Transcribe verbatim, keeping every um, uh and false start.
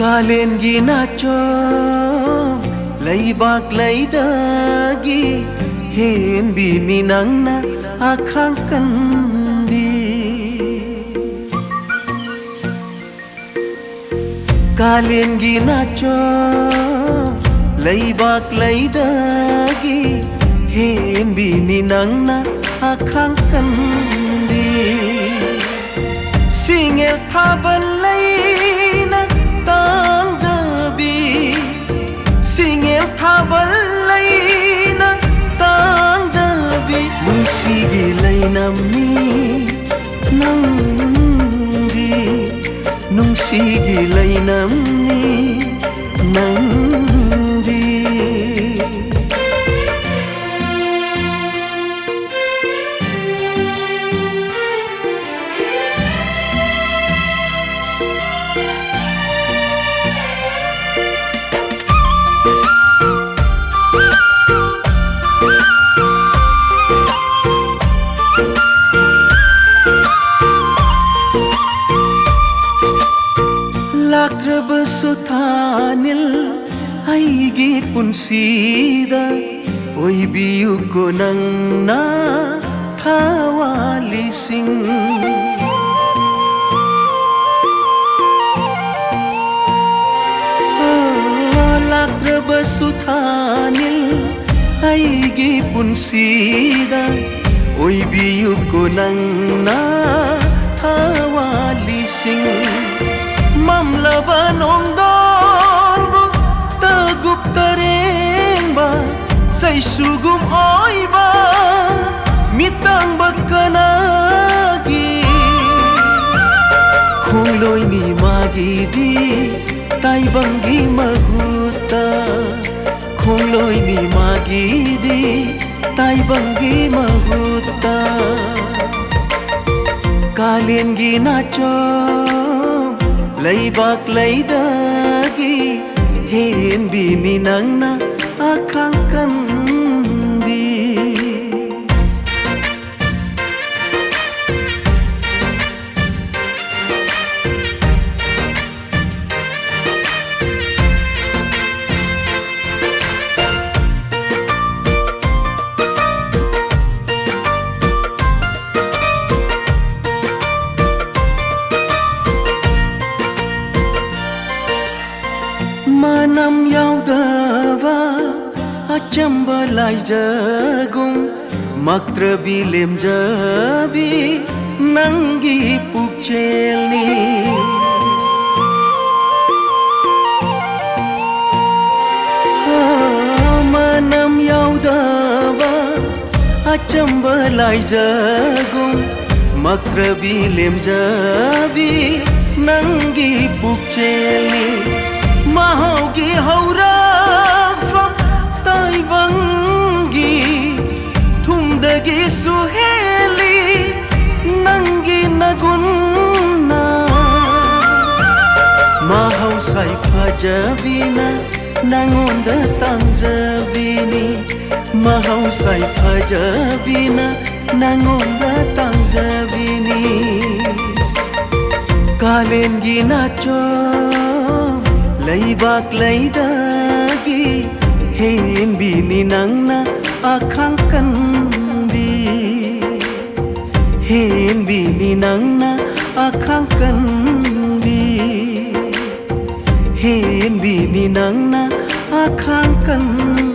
ꯀꯥꯂꯦꯟꯒꯤ ꯅꯥꯆꯣꯝ ꯂꯩꯕꯥꯛ ꯂꯩꯗꯒꯤ ꯍꯦꯟꯕꯤꯅꯤ ꯅꯪꯅ ꯑꯈꯥꯡ ꯀꯟꯕꯤ꯫ ꯀꯥꯂꯦꯟꯒꯤ ꯅꯥꯆꯣꯝ ꯂꯩꯕꯥꯛ ꯂꯩꯗꯒꯤ ꯍꯦꯟꯕꯤꯅꯤ ꯅꯪꯅ ꯑꯈꯥꯡ ꯀꯟꯕꯤ꯫ ꯁꯤꯡꯉꯦꯜ ꯊꯥꯕ ꯂꯩꯅ ꯇꯥꯡꯖꯕꯤ, ꯁꯤꯡꯉꯦꯜ ꯊꯥꯕ ꯂꯩꯅ ꯇꯥꯡꯖꯕꯤ, ꯅꯨꯡꯁꯤꯒꯤ ꯂꯩꯅꯝꯅꯤ ꯅꯪꯗꯤ, ꯅꯨꯡꯁꯤꯒꯤ ꯂꯩꯅꯝꯅꯤ ꯅꯪꯗꯤ꯫ ꯂꯥꯛꯇ꯭ꯔꯕꯁꯨ ꯊꯥꯅꯤꯜ ꯑꯩꯒꯤ ꯄꯨꯟꯁꯤꯗ ꯑꯣꯏꯕꯤꯌꯨꯀꯣ ꯅꯪꯅ ꯊꯋꯥꯂꯤꯁꯤꯡ꯫ ꯂꯥꯛꯇ꯭ꯔꯕꯁꯨ ꯊꯥꯅꯤꯜ ꯑꯩꯒꯤ ꯄꯨꯟꯁꯤꯗ ꯑꯣꯏꯕꯤꯌꯨꯀꯣ ꯅꯪꯅ ꯊꯋꯥꯂꯤꯁꯤꯡ꯫ ꯃꯝꯂꯕ ꯅꯣꯡꯗꯣꯟꯕꯨ ꯇꯒꯨꯞ ꯇꯔꯦꯡꯕ ꯆꯩꯁꯨꯒꯨꯝ ꯑꯣꯏꯕ ꯃꯤꯇꯥꯡꯕ ꯀꯅꯥꯒꯤ ꯈꯣꯡꯂꯣꯏꯅꯤ ꯃꯥꯒꯤꯗꯤ ꯇꯥꯏꯕꯪꯒꯤ ꯃꯍꯨꯠꯇ, ꯈꯣꯡꯂꯣꯏꯅꯤ ꯃꯥꯒꯤꯗꯤ ꯇꯥꯏꯕꯪꯒꯤ ꯃꯍꯨꯠꯇ꯫ ꯀꯥꯂꯦꯟꯒꯤ ꯅꯥꯆꯣꯝ ꯂꯩꯕꯥꯛ ꯂꯩꯗꯒꯤ ꯍꯦꯟꯕꯤꯅꯤ ꯅꯪꯅ ꯑꯈꯥꯡ ꯀꯟꯕꯤ꯫ ꯑꯆꯝꯕ ꯂꯥꯏꯖꯒꯨꯝ ꯃꯛꯇ꯭ꯔꯕꯤ ꯂꯦꯝꯖꯕꯤ ꯅꯪꯒꯤ ꯄꯨꯛꯆꯦꯜꯅꯤ꯫ ꯃꯅꯝ ꯌꯥꯎꯗꯕ ꯑꯆꯝꯕ ꯂꯥꯏꯖꯒꯨꯝ ꯃꯛꯇ꯭ꯔꯕꯤ ꯂꯦꯝꯖꯕꯤ ꯅꯪꯒꯤ ꯄꯨꯛꯆꯦꯜꯅꯤ꯫ ꯃꯍꯥꯎꯒꯤ ꯍꯧꯔꯛꯐꯝ ꯇꯥꯏꯕꯪꯒꯤ ꯊꯨꯝꯗꯒꯤꯁꯨ ꯍꯦꯜꯂꯤ ꯅꯪꯒꯤ ꯅꯒꯨꯟꯅ꯫ ꯃꯍꯧꯁꯥꯏ ꯐꯖꯕꯤꯅ ꯅꯉꯣꯟꯗ ꯇꯥꯡꯖꯕꯤꯅꯤ꯫ ꯃꯍꯧꯁꯥꯏ ꯐꯖꯕꯤꯅ ꯅꯉꯣꯟꯗ ꯇꯥꯡꯖꯕꯤꯅꯤ꯫ ꯀꯥꯂꯦꯟꯒꯤ ꯅꯥꯆꯣꯝ ꯂꯩꯕꯥꯛ ꯂꯩꯗꯒꯤ ꯍꯦꯟꯕꯤꯅꯤ ꯅꯪꯅ ꯑꯈꯥꯡ ꯀꯟꯕꯤ꯫ ꯍꯦꯟꯕꯤꯅꯤ ꯅꯪꯅ ꯑꯈꯥꯡ ꯀꯟꯕꯤ꯫ ꯍꯦꯟꯕꯤꯅꯤ ꯅꯪꯅ ꯑꯈꯥꯡ ꯀꯟꯕꯤ꯫